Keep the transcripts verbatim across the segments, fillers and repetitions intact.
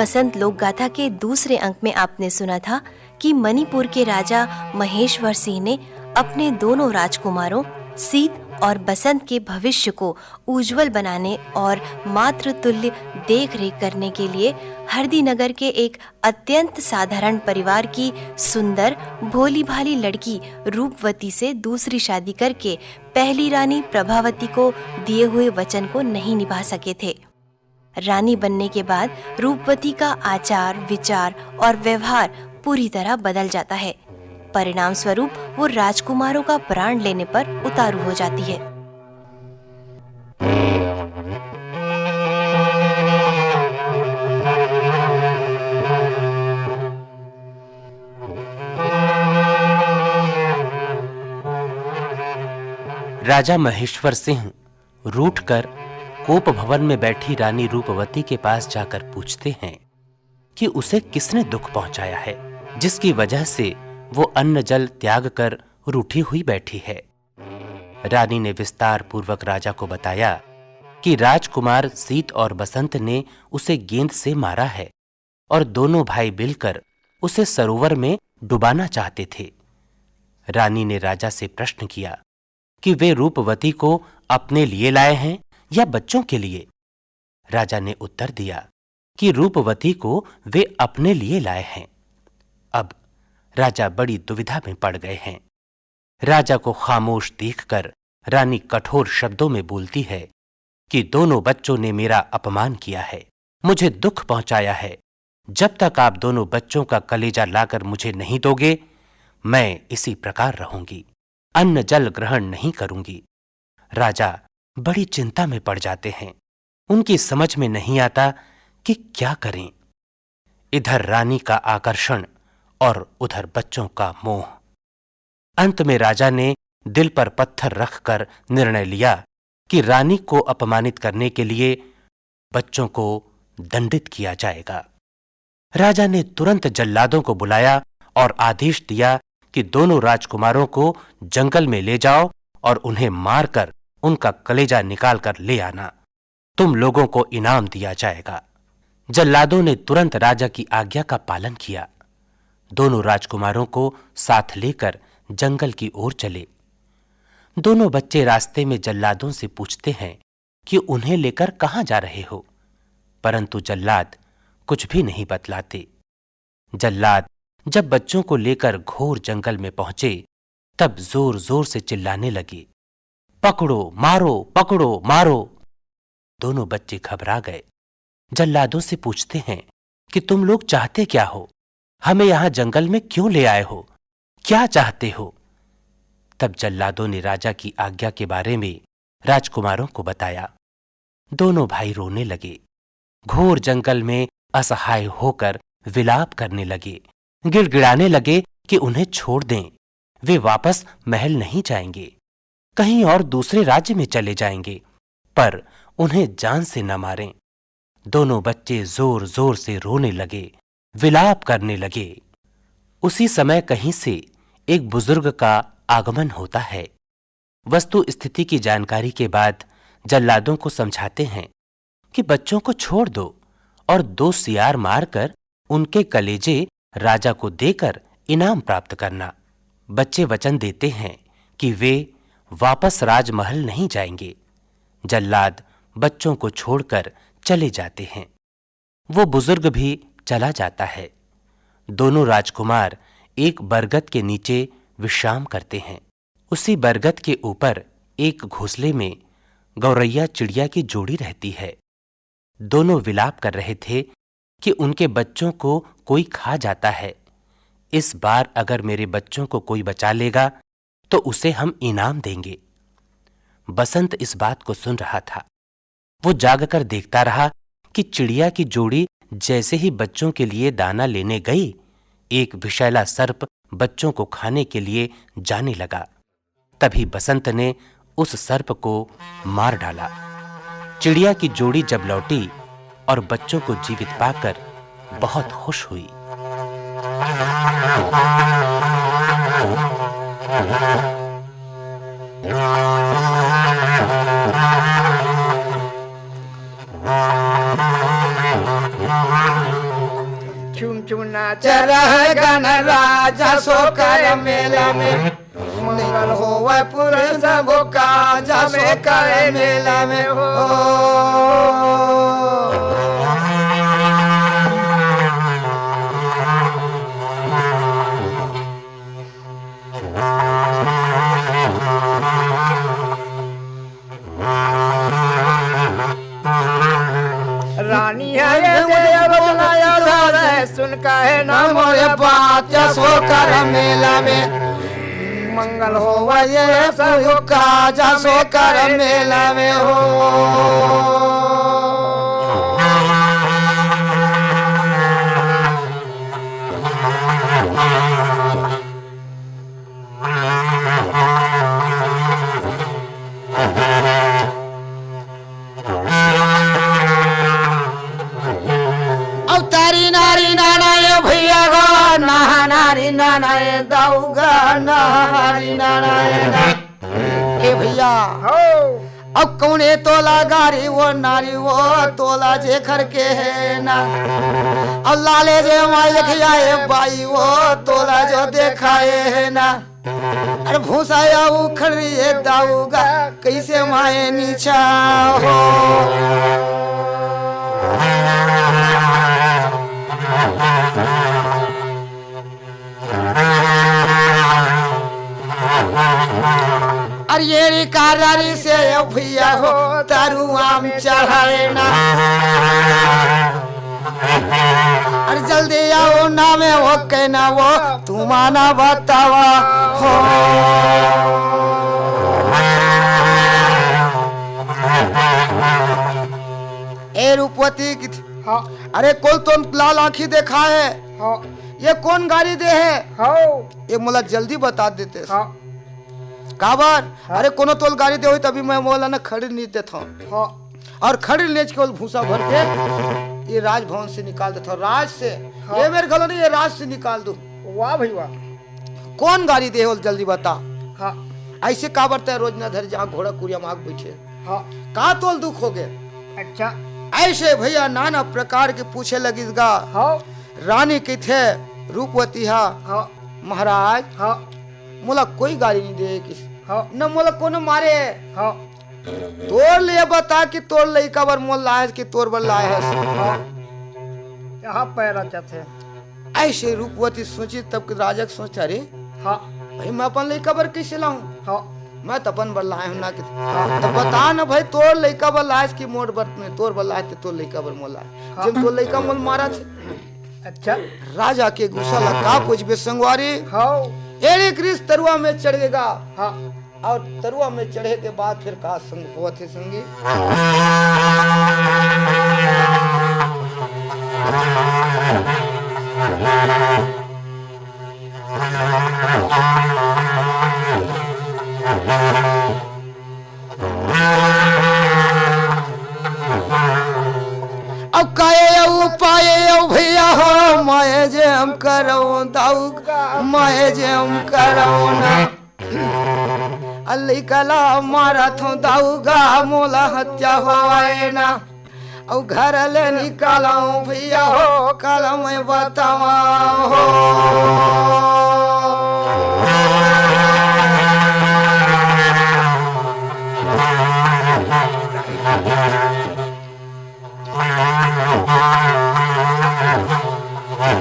बसंत लोक गाथा के दूसरे अंक में आपने सुना था कि मणिपुर के राजा महेश्वर सिंह ने अपने दोनों राजकुमारों सीत और बसंत के भविष्य को उज्जवल बनाने और मातृतुल्य देख रेख करने के लिए हरदी नगर के एक अत्यंत साधारण परिवार की सुंदर भोली भाली लड़की रूपवती से दूसरी शादी करके पहली रानी प्रभावती को दिए हुए वचन को नहीं निभा सके थे। रानी बनने के बाद रूपवती का आचार, विचार और व्यवहार पूरी तरह बदल जाता है। परिणाम स्वरूप वो राजकुमारों का प्राण लेने पर उतारू हो जाती है। राजा महेश्वर सिंह रूठकर कोप भवन में बैठी रानी रूपवती के पास जाकर पूछते हैं कि उसे किसने दुख पहुंचाया है, जिसकी वजह से वो अन्न जल त्याग कर रूठी हुई बैठी है। रानी ने विस्तार पूर्वक राजा को बताया कि राजकुमार सीत और बसंत ने उसे गेंद से मारा है और दोनों भाई मिलकर उसे सरोवर में डुबाना चाहते थे। रानी ने राजा से प्रश्न किया कि वे रूपवती को अपने लिए लाए हैं या बच्चों के लिए। राजा ने उत्तर दिया कि रूपवती को वे अपने लिए लाए हैं। अब राजा बड़ी दुविधा में पड़ गए हैं। राजा को खामोश देखकर रानी कठोर शब्दों में बोलती है कि दोनों बच्चों ने मेरा अपमान किया है, मुझे दुख पहुंचाया है। जब तक आप दोनों बच्चों का कलेजा लाकर मुझे नहीं दोगे, मैं इसी प्रकार रहूंगी, अन्न जल ग्रहण नहीं करूंगी। राजा बड़ी चिंता में पड़ जाते हैं। उनकी समझ में नहीं आता कि क्या करें। इधर रानी का आकर्षण और उधर बच्चों का मोह। अंत में राजा ने दिल पर पत्थर रखकर निर्णय लिया कि रानी को अपमानित करने के लिए बच्चों को दंडित किया जाएगा। राजा ने तुरंत जल्लादों को बुलाया और आदेश दिया कि दोनों राजकुमारों को जंगल में ले जाओ और उन्हें मारकर उनका कलेजा निकाल कर ले आना। तुम लोगों को इनाम दिया जाएगा। जल्लादों ने तुरंत राजा की आज्ञा का पालन किया। दोनों राजकुमारों को साथ लेकर जंगल की ओर चले। दोनों बच्चे रास्ते में जल्लादों से पूछते हैं कि उन्हें लेकर कहां जा रहे हो, परंतु जल्लाद कुछ भी नहीं बतलाते। जल्लाद जब बच्चों को लेकर घोर जंगल में पहुंचे, तब जोर जोर से चिल्लाने लगे, "पकड़ो, मारो, पकड़ो, मारो।" दोनों बच्चे घबरा गए। जल्लादों से पूछते हैं कि तुम लोग चाहते क्या हो, हमें यहां जंगल में क्यों ले आए हो, क्या चाहते हो? तब जल्लादों ने राजा की आज्ञा के बारे में राजकुमारों को बताया। दोनों भाई रोने लगे। घोर जंगल में असहाय होकर विलाप करने लगे, गिड़गिड़ाने लगे कि उन्हें छोड़ दें, वे वापस महल नहीं जाएंगे, कहीं और दूसरे राज्य में चले जाएंगे, पर उन्हें जान से न मारें। दोनों बच्चे जोर जोर से रोने लगे, विलाप करने लगे। उसी समय कहीं से एक बुजुर्ग का आगमन होता है। वस्तु स्थिति की जानकारी के बाद जल्लादों को समझाते हैं कि बच्चों को छोड़ दो और दो सियार मारकर उनके कलेजे राजा को देकर इनाम प्राप्त करना। बच्चे वचन देते हैं कि वे वापस राजमहल नहीं जाएंगे। जल्लाद बच्चों को छोड़कर चले जाते हैं। वो बुजुर्ग भी चला जाता है। दोनों राजकुमार एक बरगद के नीचे विश्राम करते हैं। उसी बरगद के ऊपर एक घोंसले में गौरैया चिड़िया की जोड़ी रहती है। दोनों विलाप कर रहे थे कि उनके बच्चों को कोई खा जाता है। इस बार अगर मेरे बच्चों को कोई बचा लेगा, तो उसे हम इनाम देंगे। बसंत इस बात को सुन रहा था। वो जागकर देखता रहा कि चिड़िया की जोड़ी जैसे ही बच्चों के लिए दाना लेने गई, एक विषैला सर्प बच्चों को खाने के लिए जाने लगा। तभी बसंत ने उस सर्प को मार डाला। चिड़िया की जोड़ी जब लौटी और बच्चों को जीवित पाकर बहुत खुश हुई। चुन चुन नाच रहे गणराज अशोक मेला में। मंगल होवै पुरुष सब काज अशोक मेला में हो। रानी है ये देव बनाया धारे, सुन कहे ना मोरे बात, अशोक मेला में मंगल होवै ये सब काज अशोक मेला में हो। अब तारी नारी नाना ये भैया गो, नहा नारी नाना ये दऊ गा, नहा नारी नाना ये गा। ए भैया, हो। अब कौने तोला गारी वो नारी वो, तोला जे घर के है ना। अब लाले जे माई देखिया ए बाई वो, तोला जो देखाए है ना। अरे भूसा या उखड़ रही है दाऊ गा, कैसे माए नीचा हो। अरे ये री कारदारी से ये भैया हो, तारू आम चढ़ाए ना। अरे जल्दी आओ ना, मैं वो कहना वो तुम आना बतावा हो। ए रूपवती की थी। हाँ। अरे कोल तो लाल आंखी देखा है। हाँ। ये कौन गाड़ी दे है? हाँ। ये मोला जल्दी बता देते। हाँ। काबर? हाँ। अरे कोनो तोल गाड़ी दे होई तभी मैं मोला ना खड़ी नहीं देता हूँ। हाँ। और खड़ी लेच के ओल भूसा भर के ये राजभवन से निकाल देता हूँ, राज से। हाँ। ये मेरे घलो नहीं, ये राज से निकाल दो। वाह भाई वाह। कौन गाड़ी दे होल जल्दी बता। हाँ। ऐसे काबर तय रोज ना धर जहाँ घोड़ा कुरिया माग बैठे। हाँ। का तोल दुख हो गए? अच्छा। ऐसे भैया नाना प्रकार के पूछे लगिस गा। हाँ। रानी किथे रूपवती हा। हाँ। महाराज, हाँ। मोला कोई गाली नहीं दे किस। हाँ। न मोला कोनो मारे। हाँ। तोर ले बता कि तोर लइका बर मोल लायस कि तोर बर लायस। हाँ। यहाँ पैरा चथे। ऐसे रूपवती सोची तब कि राजा के सोच, अरे हाँ। भाई मैं अपन लइका बर कैसे लाऊं? हाँ। मैं तो अपन बर लाए हूं ना कि। हाँ। तो बता ना भाई तोर लइका बर लायस कि मोर बर, तोर बर लायस ते तोर लइका बर मोल लायस। हाँ। जब तोर लइका मोल मारा थे। अच्छा। राजा के गुस्सा ला का पूछबे संगवारी। हाँ। एड़ी कृष तरुआ में चढ़ेगा। हाँ। और तरुआ में चढ़े के बाद फिर का संग होत हे संगी। अब काये अउ पाये अउ भैया हो, माये जे हम करौं दाऊ, माये जे हम करौं ना। अ लइका ला मारत हौं दाऊ गा, मोला हत्या होवय ना। अउ घर ले निकालौं भैया हो, काला मैं बतावं हो।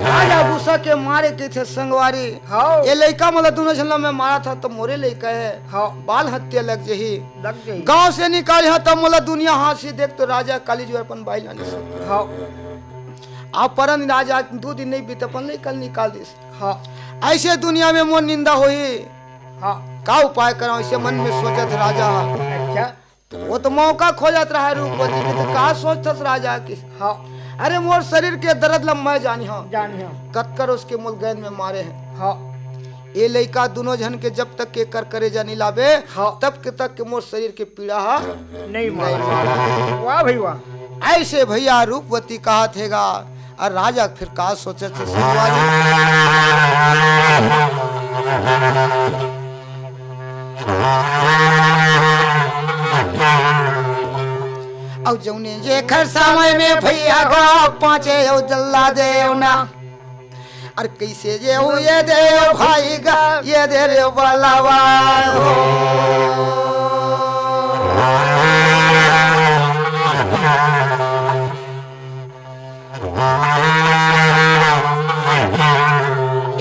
राजा गुस्सा के मारे कहिथे, संगवारी, हाँ। ये लइका मोला दूनों झन ला मैं मारत हौं, त मोरे लइका हे। हाँ। बाल हत्या लग जही। लग जही। गांव से निकालिहौं, त मोला दुनिया हाँसी देख, त राजा काली जी अपन बाई लाने से। हाँ। आप परन राजा दू दिन नहीं बीते, अपन लइका ल निकाल दिस। हाँ। ऐसे दुनिया में मोर निंदा होही। हाँ। का उपाय करौं, ऐसे मन में सोचत राजा। अच्छा। वो तो मौका खोजत रहा रूपवती के, तो का सोचथस राजा की? हाँ। अरे मोर शरीर के दर्द ल मैं जानिहौं। जानिहौं। कतकर उसके मोल गैंद में मारे हे। हाँ। ये लइका दूनों झन के जब तक के कर करेजा नहीं लाबे, हाँ। तब के तक के मोर शरीर के पीड़ा हा नहीं नहीं मारा। मारा। वाह भाई वाह। ऐसे भैया रूपवती कहत हे गा, अउ राजा फिर का सोचथे संगवारी? अउ जउने जेखर समय में भैया गा पाँचे अउ जल्ला देव ना। अरे कइसे ये हो ये दे भाई गा, ये दे रे बलवा हो।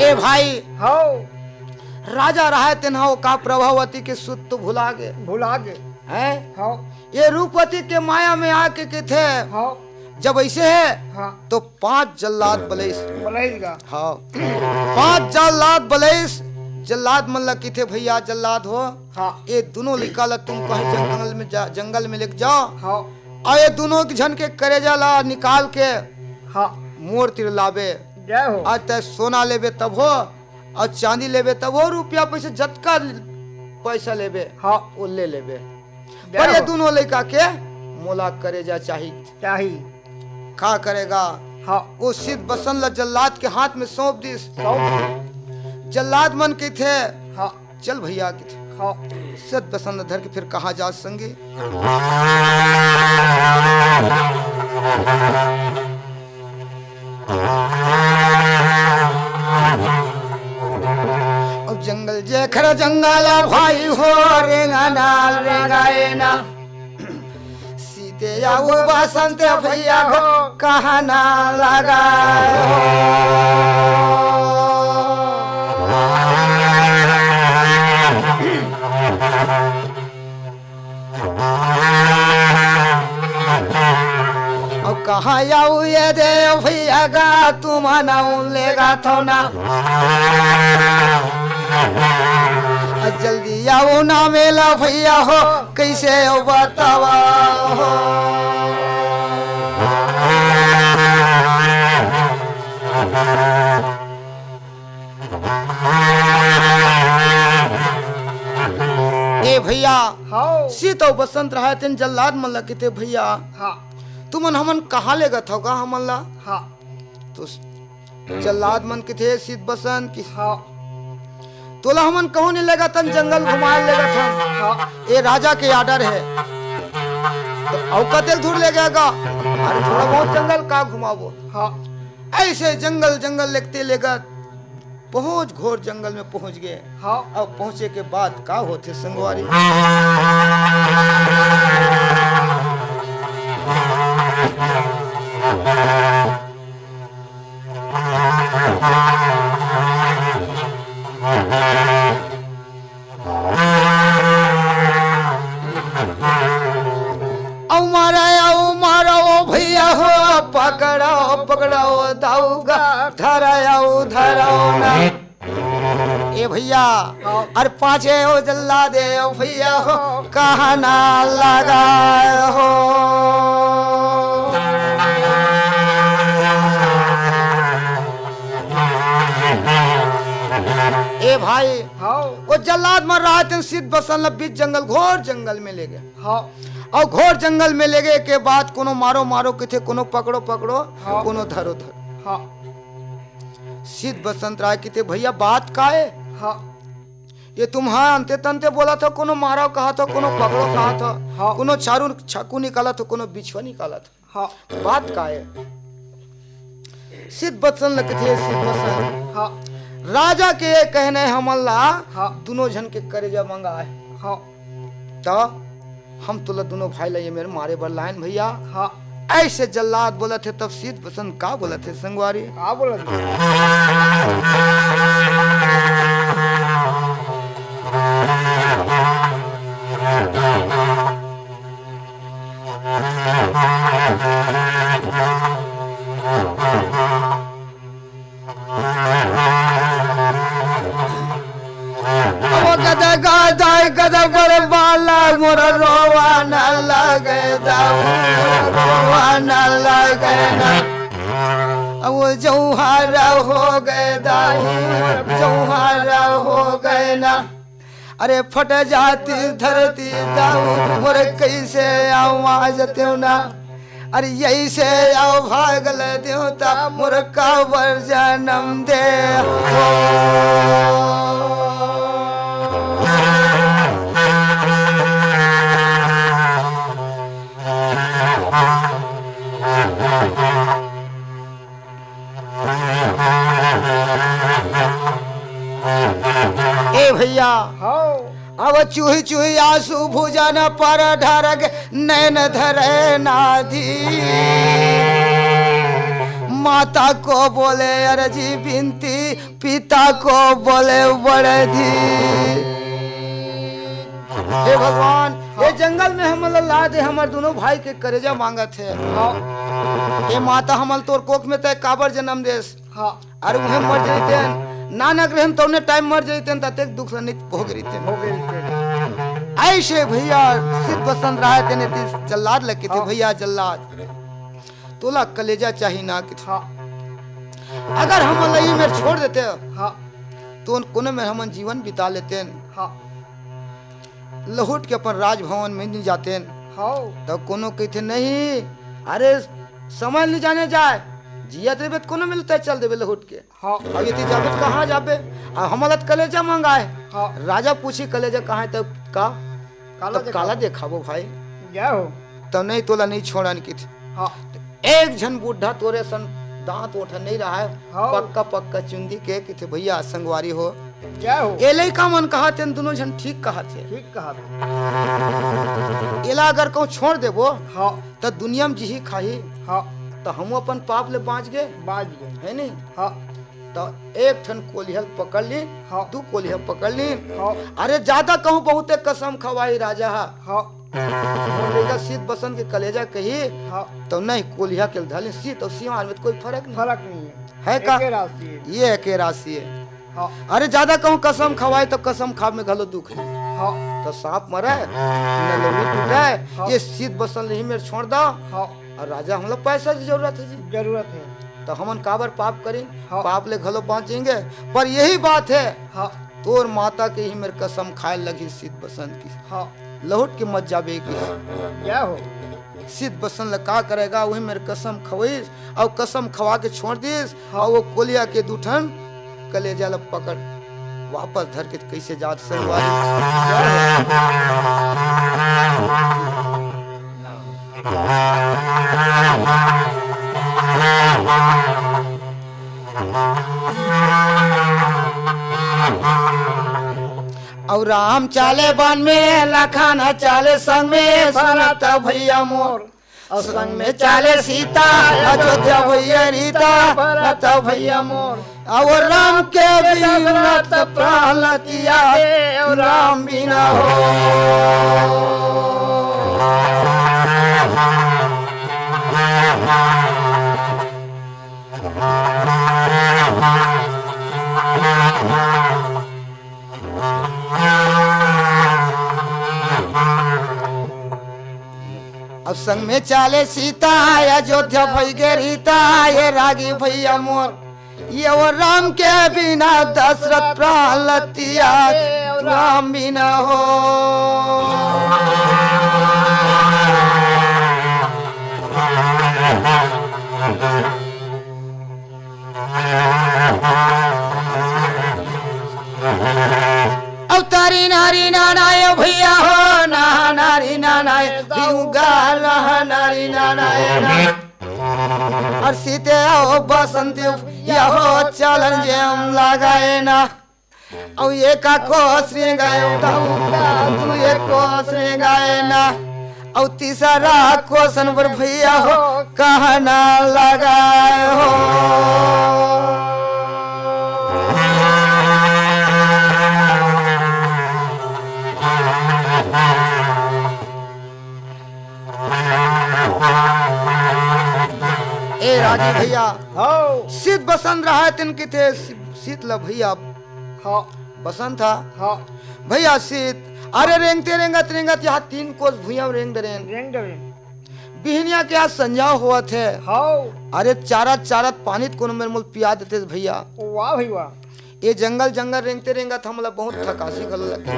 ए भाई, हौ। राजा रहय तेन ह ओका प्रभावती के सुत तो भुला गे। भुला गे। हैं? हौ। ये रूपवती के माया में आके कथे, हौ। जब अइसे हे, हाँ। तो पांच जल्लाद बलइस। बलइस गा। हाँ। पांच जल्लाद बलइस, जल्लाद मन ला कथे, भइया जल्लाद हो, हाँ। ये दुनों लइका ला तुम कहीं जंगल में जा, जंगल में लेके जाओ। हाँ। अउ ये दुनों झन के करेजा ला निकाल के हाँ। मोर तीर लाबे। जय हो। आज तैं सोना लेबे तभो, अउ चांदी लेबे तभो, रुपया पइसा जतका पइसा लेबे, हाँ। वो ले लेबे। जय पर ये हो। दुनों लइका के मोला करेजा चाही। चाही। का करे गा? हाँ। वो सित बसंत ला जल्लाद के हाथ में सौंप दिस। सौंप दिस। जल्लाद मन कथे, हाँ। चल भइया कथे। हाँ। सित बसंत ला धर के फिर कहाँ जास संगी? अब जंगल जेखर जंगल भाई हो, रेंगा ना रेंगाए ना। सित अउ बसंत भइया हो, कहाँ ना लगाए हो। अउ कहाँ अउ ये दे भइया गा, तुमन अउ लेगथव ना। अउ जल्दी अउ ना मेला भइया हो, कइसे अउ बतावा हो। ए भइया, हौ। सित अउ बसंत रहय तेन जल्लाद मन ला कथे, भइया, हाँ। तुमन हमन कहाँ लेगथव गा हमन ला? हाँ। तो जल्लाद मन कथे सित बसंत कि हाँ। तोला हमन कहूँ नइ लेगथन, जंगल घुमाए लेगथन। हाँ। ये राजा के order हे। तो अउ कतेक दूर लेगे गा? अरे थोड़ा बहुत जंगल का घुमाबो। हाँ। अइसे जंगल जंगल लेगते लेगत बहुत घोर जंगल में पहुंच गे। हाँ। अब पहुंचे के बाद का होथे संगवारी? अउ मारा, अउ मारा, ओ भइया हो, पकड़ो, पकड़ो, दाऊ गा, धरा, अउ धरो ना। ए भइया, हाँ। अरे पाछे हो जल्लाद ए, ओ भइया हो, कहाँ ना लगा हो। ए भाई, हाँ। वो जल्लाद मन रहय तेन सित बसंत ला बीच जंगल, घोर जंगल में लेगे। हाँ। अउ घोर जंगल में लेगे के बाद कोनो मारो मारो कथे, कोनो पकड़ो पकड़ो, हाँ। कोनो धरो धरो। हाँ। सित बसंत रहय कथे, भइया बात का हे? हाँ। ये तुम हा अंते तंते बोलथव, कोनो मारो कहथव, कोनो पकड़ो कहथव, हाँ। कोनो चारू चाकू निकालथव, कोनो बिछवा निकालथव। हाँ। बात का हे? सित बसंत ल कथे, सित बसंत। हाँ। राजा के ये कहना हे हमन ला, हाँ। दुनों झन के करेजा मंगाए। हाँ। त हम तोला दुनों भाई ला ये मेर मारे बर लायन भइया। हाँ। अइसे जल्लाद बोलत हे, तब सित बसंत का बोलत हे संगवारी? का बोलत हे? अब गद गद गद बर बाला मोर रोवा न लगे दाऊ, रोवा न लगे ना। अब वो जौहर हो गए दाऊ, जौहर हो गए ना। अरे फट जाती धरती दाऊ, मोर कइसे आवाज तेवना। अरे अइसे आओ भागल देवता, मोर काबर जनम दे हो। हाँ। अब चुही चुही आंसू भुजन पर ढरग नैन धरे नाधी। माता को बोले अरजी बिनती, पिता को बोले बड़धी। हे भगवान, ये जंगल में हमन ला दे, हमर दोनों भाई के करेजा मांगत हे। हाँ। हे माता, हमन तोर कोख में तय काबर जन्म देस? हाँ। अरे उहे मर जइतेन, नानक रहन तौने टाइम मर जइतेन, त अतेक दुख ल नइ भोगे रहितेन। भोगे रहितेन। ऐसे भैया सिद्ध बसंत राय तेने तीस जल्लाद लगे थे, हाँ। भैया जल्लाद, तोला कलेजा चाही ना कि हाँ। अगर हमन ला ये मेर छोड़ देते, हाँ। तो कोनो मेर हमन जीवन बिता लेतेन। हाँ। लहुट के अपन राजभवन में नहीं जातेन। हाँ। तो कोनो कहिथे, "नहीं, अरे समय नहीं जाने जाए, जियत रहिबे त कोनो मिलते चल देबे लहुट के।" हाँ। अब यदि जाबे त कहाँ जाबे? अब हमला त कलेजा मंगाए। हाँ। राजा पूछी, "कलेजा कहाँ है?" तब का? काला तब काला देखाबो। देखाबो भाई। जय हो। तब नहीं तोला नहीं छोड़न किथे। हाँ। एक झन बूढ़ा तोरे सन दांत ओठा नहीं रहा है, हाँ। पक्का पक्का चुंदी के किथे, "भैया संगवारी हो।" जय हो। ए लइका मन कहा थे, दोनों झन ठीक कहा थे। ठीक कहा थे। एला अगर कहूँ छोड़ देबो, हाँ। त दुनिया में जिही खाही। हाँ। त हम अपन पाप ले बांच गए। बांच गए। है नहीं? हाँ। त एक ठन कोलिहा पकड़ ली, हाँ। दू कोलिहा पकड़ ली। हाँ। अरे ज्यादा कहूँ बहुते कसम खवाई राजा हा। हाँ। मोर लइका सीत बसंत के कलेजा कही, हाँ। तो नहीं कोलिहा के धर ली, सीत और सियान में तो कोई फर्क नहीं। फर्क नहीं है। है का? एके राशि है। ये एके राशि है। हाँ। अरे ज्यादा कहूँ कसम खवाए तो कसम खाब में घलो दुख है। हाँ। तो सांप मरे, न लौड़ी टूटे, हाँ। ये सीत बसंत नहीं मेर छोड़ दा। हाँ। और राजा हम लोग पैसा की जरूरत है जी। जरूरत है। तो हमन काबर पाप करी? हाँ। पाप ले घलो बांचेंगे। पर यही बात है, हाँ। तोर माता के ही मेर कसम खाए लगी सीत बसंत की। हाँ। लहुट के मत जाबे की। क्या हो? सीत बसंत ल का करेगा, वही मेर कसम खवईस, अउ कसम खवा के छोड़ दिस, हाँ। अउ वो कोलिहा के दू ठन कलेजा ल पकड़, वापस धर के कइसे जात संगवारी। अउ राम चाले बन में, लखन चाले संग में, सुनत भैया मोर। अउ संग में चाले सीता, अयोध्या भैया रीता, भरत भैया मोर। अउ राम के बिना त प्राण लतिया, अउ राम बिना हो। अब संग में चाले सीता, अयोध्या भई गे रीता, ये रागी भैया मोर। ये वो राम के बिना दशरथ प्राण लतिया, राम बिना हो। अवतारी नारी नानाय भैया हो, ना नारी नानाय, जीव गाल ना नारी नानाय ना। अउ सीते अउ बसंती या हो चलन जेम लगाए ना। अउ एका कोस रेंगाय, अउ का तू एक कोस रेंगाय ना। अउ तीसरा कोसन बर भैया हो, कहना लगाए हो। ए रागी भैया, हौ। सीत बसंत रहा तेन किथे सीत ल भैया। हाँ। बसंत हा। हाँ। भैया सीत, अरे रेंगते रेंगत रेंगत यहाँ तीन कोस भुइयां रेंग डरेन। रेंग डरेन। बिहनिया के आज संझा होवत हे। हौ। अरे चारत चारत पानी त कोनो मेर मोल पिया देते भैया। वाह भाई वाह। ये जंगल जंगल रेंगते रेंगत हमला बहुत थकासी घलो लगथे।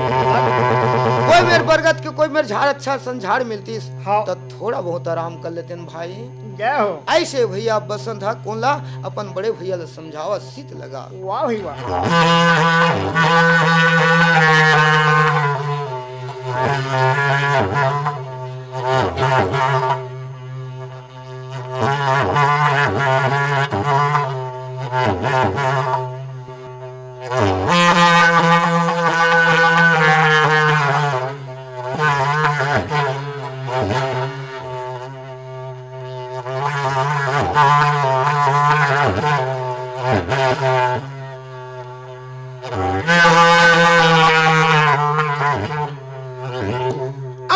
कोई मेर बरगद के कोई मेर झाड़ अच्छा सन झाड़ मिलतीस हाँ। त थोड़ा बहुत आराम कर लेतेन भाई। जय हो। ऐसे भैया बसंत हा कोन ला अपन बड़े भैया ला समझावा सीत लगा। वाह भाई वाह।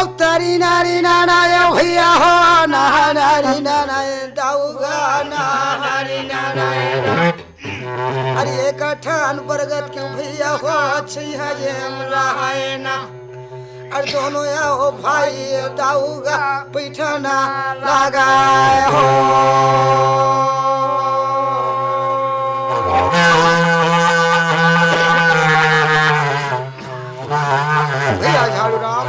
तारी नारी नाना ए भैया हो, नहा नारी नाना ए दाऊगा, नहा नारी नाना ए। अरे एक ठन बरगद के भैया हो, छिहा जे हम रहाए ना। अरे दोनों या हो भाई दाऊगा, बैठना लगाए हो। भैया झाड़ू राम,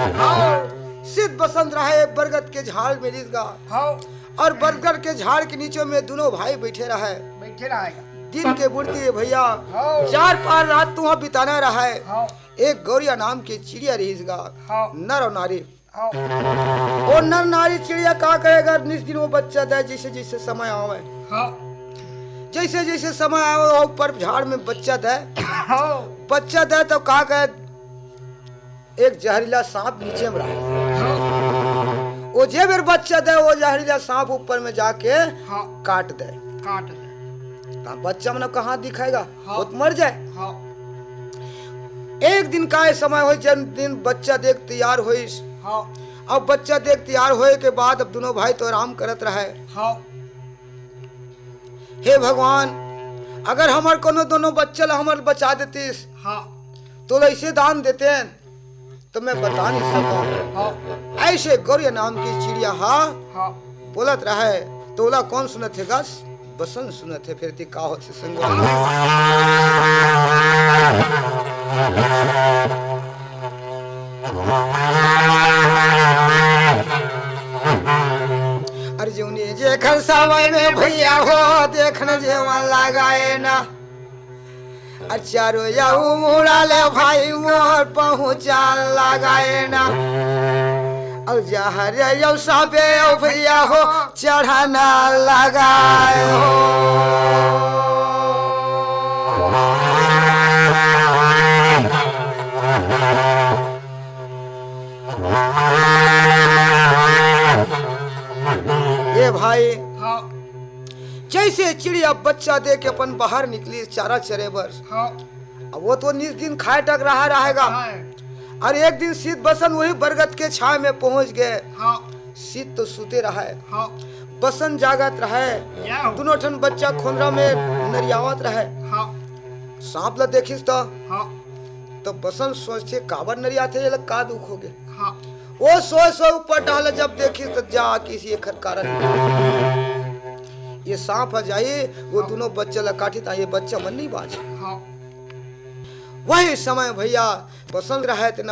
सिद्ध बसंत रहे बरगद के झाड़ में रिस गा। हाँ। और बरगद के झाड़ के नीचे में दोनों भाई बैठे रहे। बैठे रहेगा। दिन के बुढ़ती है भैया। हाँ। चार पार रात तुहा बिताना रहे। हाँ। एक गौरिया नाम की चिड़िया रहिस गा। हाँ। नर और नारी। हाँ। वो नर नारी चिड़िया का करेगा, निस दिन वो बच्चा दे, जैसे जैसे समय आवे। हाँ। जैसे जैसे समय आवे, वो ऊपर झाड़ में बच्चा दे। हाँ। बच्चा दे तो का करे, एक जहरीला सांप नीचे में रहा। वो जे बेर बच्चा दे, वो जहरीला सांप ऊपर में जाके हाँ। काट दे। काट दे। तो बच्चा मन कहाँ दिखाएगा? हाँ। वो तो मर जाए। हाँ। एक दिन का ये समय हो, जब दिन बच्चा देख तैयार होइस। हाँ। अब बच्चा देख तैयार होए के बाद अब दोनों भाई तो आराम करत रहे। हाँ। हे भगवान, अगर हमर कोनो दोनों बच्चा ला हमर बचा देतिस, हाँ। तो ला ऐसे दान देते हैं, तो मैं बता नहीं सकता। हाँ। ऐसे गौरिया नाम की चिड़िया हा हाँ। बोलत रहे, तोला कौन सुनत है गस? बसंत सुनत है, फिर ती का होत है संगवारी। अर्जुनी जेखर समय में भैया हो, देखन जेवन लगाए ना। अ चारो याऊ मुड़ा ले भाई मोर पहुँचा लगाए ना। अउ जहर यौ साबे यौ भैया हो चढ़ाना लगाए हो। ये भाई हाँ। जैसे चिड़िया बच्चा दे के अपन बाहर निकली चारा चरे बर। हाँ। अब वो तो निस दिन खाए टक रहा रहेगा। हाँ। और एक दिन सिद्ध बसंत वही बरगद के छाया में पहुंच गए। हाँ। सिद्ध तो सुते रहे। हाँ। बसंत जागत रहे। या हो। दोनों ठन बच्चा खोंदरा में नरियावत रहे। हाँ। सांप ला देखिस तो हाँ। तो बसंत सोचथे, "काबर नरियाथे, ये ला का दुख हो गए?" हाँ। वो सोच सोच ऊपर टहले जब देखिस तो जा किसी एखर कारण ये सांप ह जाही, वो हाँ। दोनों बच्चा ला काटही, ता ये बच्चा मन नहीं बाँचे। हाँ। वही समय भैया बसंत रहे तेन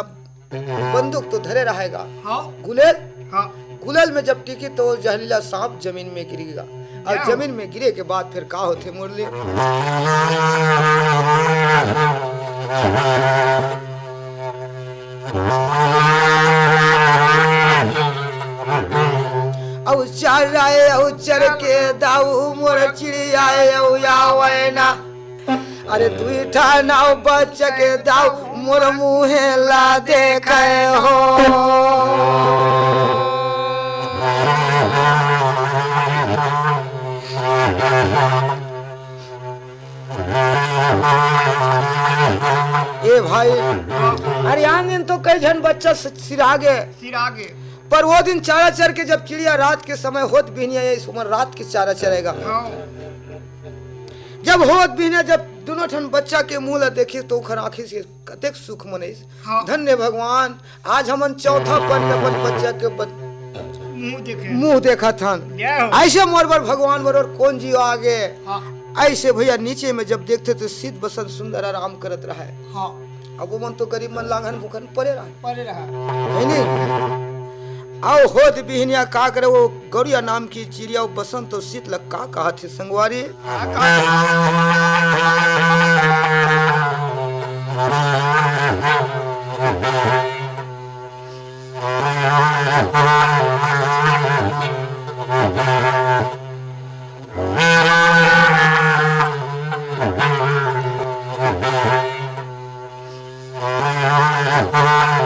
बंदूक तो धरे रहेगा। हाँ। गुलेल? हाँ। गुलेल में जब टिकी तो वो जहरीला सांप जमीन में गिर गया। और क्या? जमीन में गिरे के बाद फिर का होथे मुरली? अउ चर आए, अउ चर के दाऊ मोर चिड़िया आए, अउ आवे ना। अरे दुई ठा नाव बच के दाऊ मोर मुहे ला देखे हो। ए भाई, अरे आन दिन तो कई झन बच्चा स-, सिरा गे। सिरा गे। पर वो दिन चारा चर के जब चिड़िया रात के समय होत बिहनिया, ये सुमन रात के चारा चरेगा। हाँ। जब होत बिहनिया, जब दोनों ठन बच्चा के मुंह ला देखिस, तो ओखर आँखी से कतेक सुख मनइस। हाँ। धन्य भगवान, आज हमन चौथा पन में अपन बच्चा के बच-, मुंह देखे। मुंह देखत हन। जय हो। ऐसे मोर बर भगवान बरोबर कौन जीव आगे। हाँ। ऐसे भैया नीचे में जब देखथे तो सिद्ध बसंत सुंदर आराम करत रहे। हाँ। अब वो मन तो गरीब मन लांघन भूखन परे रहे। परे रहा। है नी? अउ होत बिहनिया का करे, वो गौरिया नाम की चिड़िया, वो बसंत तो सिद्ध ला का कहत हे संगवारी?